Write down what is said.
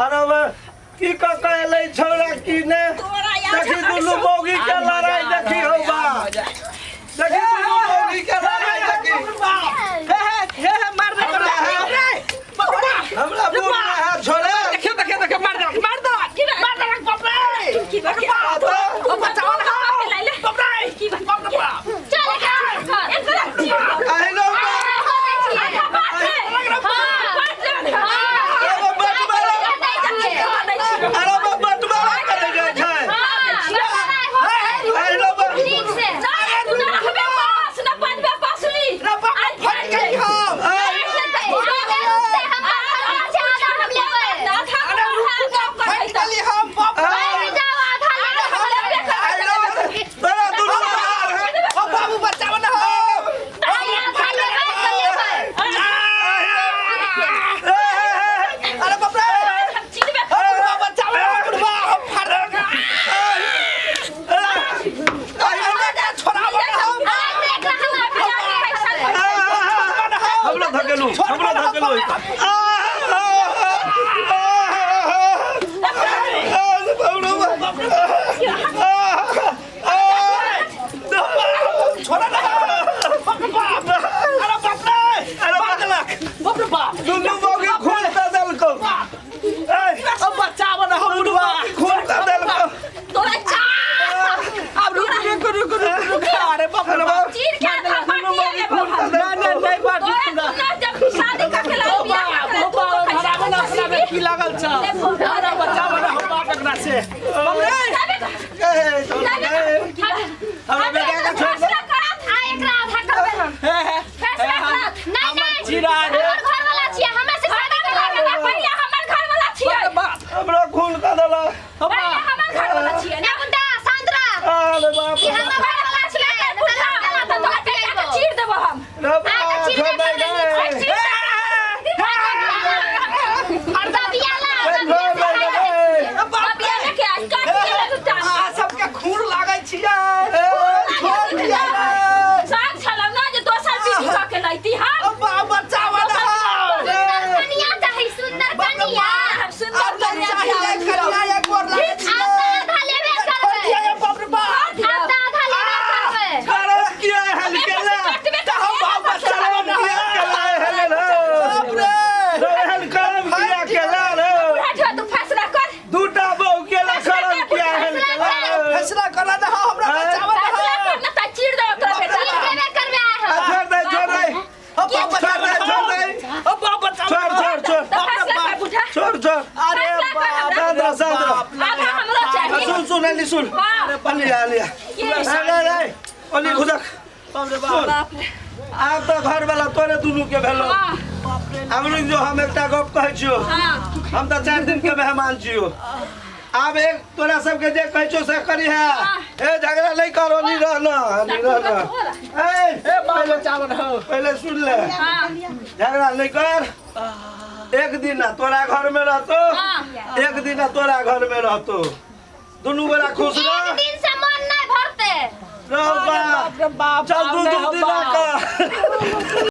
अरे बे, की कऽ के एलै छौड़ा की ने तोरा याद देखी दुनू मौगी के लड़ाई देखी हौ बा देखी दुनू मौगी के लड़ाई देखी हे हे हे मार दे हमरा है हमरा बूढ़ में है छोड़े देखियो देखियो देखियो मार दे मार दे मार दे बाप रे की बात आता ओ बचाओ ना बाप रे की बात बाप रे बाप चल एकरा एकरा चीर दो। आहिलो बा आधा बात है। हाँ, बात ले। एगो बटवारा अरे बा बटवारा करे जाइ छै आहिलो बा ठीक से नहीं, तू ना रहबे पास, ना बनबे पसली। रे बाप रे फट गई हम अरे रुक जा फट गई हम बाप रे आहिलो बा तोरा दुनू बाहर है ओ बाबू बचाओ ना ए, ए, ए, अरे बाप रे अरे बुढ़वा बचाओ ना बुढ़वा हम फट गए छोड़ाओ ना हम हमरा धकेलू हमरा धकेलू छोड़ा ना बाप रे बाप अरे बाप रे अरे बाप लाख बाप रे बाप दुनू बगी खून दे देलको अब बचाओ ना हम दुनू बुढ़वा बगी खून दे देलको अब रुक रुक रुक रुक रुक अरे बाप रे बाप दुनू बगी खून दे ना ना देलको नहीं बात ना ओ बाप ओ बाप धराबो ना अपना में की लागल छ अरे बचाओ ना हम बाप एकरा से बाप रे ए, छोड़ दे। हमरा बेटा के छोड़ दे हे हे चिरा रे बाप हमरा खून दे देला अरे बाप रे चीर देबो हम रे बाप, छोड़ दे गे। छोड़ दे गे। आ सबके खून लागै छियै ए, छोड़ दिया रे। साग छलौ ना जे दोसर बीबी कऽ के लैती हम अब बाप बचाओ ना सुंदर कनिया हम सुंदर अब नहीं कन्या चाहिए कन्या एक और लागै आब छियै तऽ आधा लेबे छोड़ दिया करबै ये बाप रे बाप आब तऽ आधा लेबे करबै करम किया हल केला तऽ हम बाप बचाओ ना किया केला हल रे बाप रे रहल करम किया केला रे तू फैसला कर दूटा बहू केला करम किया हल केला रे फैसला करा ना हमरा बचाओ ना फैसला कर ना त चीर देबो तोरा बेटा चीर देबे करबै आइ आ, हम छोड़ दे छोड़ दे अब बाप छोड़ बचाओ दे छोड़ दे अब बाप बचाओ छोड़ छोड़ छोड़ त फैसला कर बुझा छोड़ छोड़ अरे बाप शांत रह, शांत रह। आधा हमरो आ, चाही सुन सुन अली सुन हाँ। अली अली अरे रे अली खुदक बाप रे बाप सुन बाप रे आब तऽ घर वाला तोरे दुनू के भेलो हाँ हम रुक जो हम एकटा गप कहै छियो हाँ हम तऽ 4 दिन के मेहमान छियो आब एक तोरा सबके जे कहै छियो से करी है ए झगड़ा नहीं करो नी रहना नी रहना ए ए बाप बचाओ ना पहले सुन ले हाँ झगड़ा नहीं कर एक दिन तोरा घर में रहतो एक दिन तोरा घर में रहतो दुनू गोरा खुश रह एक दिन से मन नहीं भरते रह बा बाप रे बाप चल दू बाप रे दू दिन बाप। का